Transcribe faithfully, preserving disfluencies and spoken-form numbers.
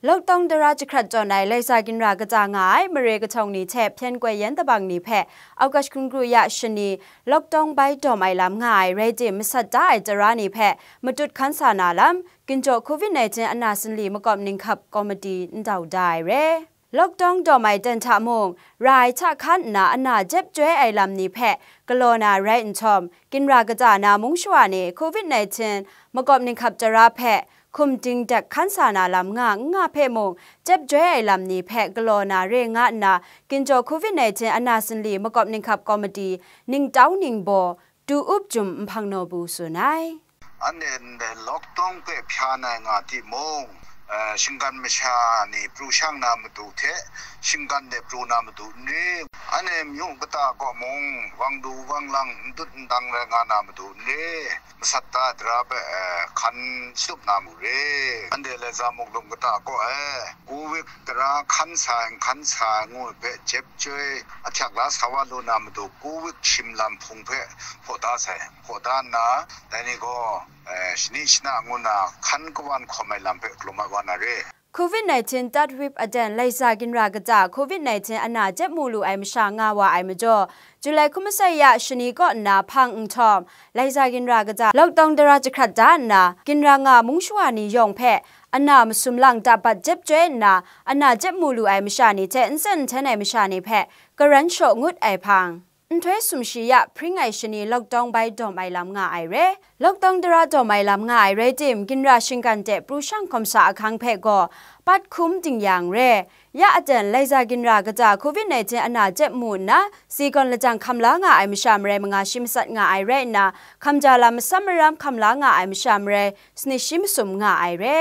Lockdown tara jahkrat tawn ai laisa ginra kata nga ai mare kahtawng ni hte hpyen koi yan tabang ni hpe August hkungru ya shani lockdown bai dawm ai lam nga ai rai tim, masat da ai tara ni hpe matut hkan sa na lam, ginjaw covid nineteen ana sinli makawp ninghkap komiti ndau da ai re. Lockdown dawm ai ten hta mung, ra ai hta hkan nna ana jep joi ai lam ni hpe galaw na rai nhtawm, ginra kata na mung shawa ni covid nineteen makawp ninghkap tara hpe hkum ding dek hkan sa na lam nga n nga hpe mung, jep joi ai lam ni hpe galaw na re nga nna, ginjaw covid nineteen ana sinli makawp ninghkap komiti ningtau ningbaw, tu up jum nhpang naw bu tsun ai. Anhte ndai lockdown hpe hpya na nga timung, eh, shinggan masha ni pru shang na matu hte, shinggan de pru na matu n re. Anhte myu kata kaw mung, wang du wang lang, n dut n dang rai nga na matu n re. Masat da ai tara hpe, eh, hkan shatup na mu re. Anhte laisa muklum kata kaw e, covid tara hkan sa ai, n hkan sa ai ngu ai hpe jep joi ahkyak la sa wa lu na matu, covid shim lam hpung hpe hpaw da sai. Hpaw da nna, dai ni gaw, eh, shani shana ngu na hkan kawan hkawm ai lam hpe hkalum ai wa na re. Covid nineteen third wave aten laisa ginra kata covid nineteen ana jep mu lu ai masha nga wa ai majaw, July hkum masai ya shani kaw nna hpang nhtawm, laisa ginra kata lockdown tara jahkrat da nna, ginra nga mung shawa ni yawng hpe ana masum lang dapat jep joi nna, ana jep mu lu ai masha ni hte nsen nhten ai masha ni hpe karan shaw ngut ai hpang, nhtoi sumshi ya hpring ai shani lockdown bai dawm ai lam nga ai re. Lockdown tara dawm ai lam nga ai rai tim, ginra shinggan de pru shang hkawm sa ahkang hpe gaw pat hkum ding yang re. Ya aten laisa ginra kata covid nineteen ana jep mu nna, si gawn lajang hkam la nga ai masha marai manga shi matsat nga ai rai nna, hkamja lam masam maram hkam la nga ai masha marai sanit shi masum nga ai re.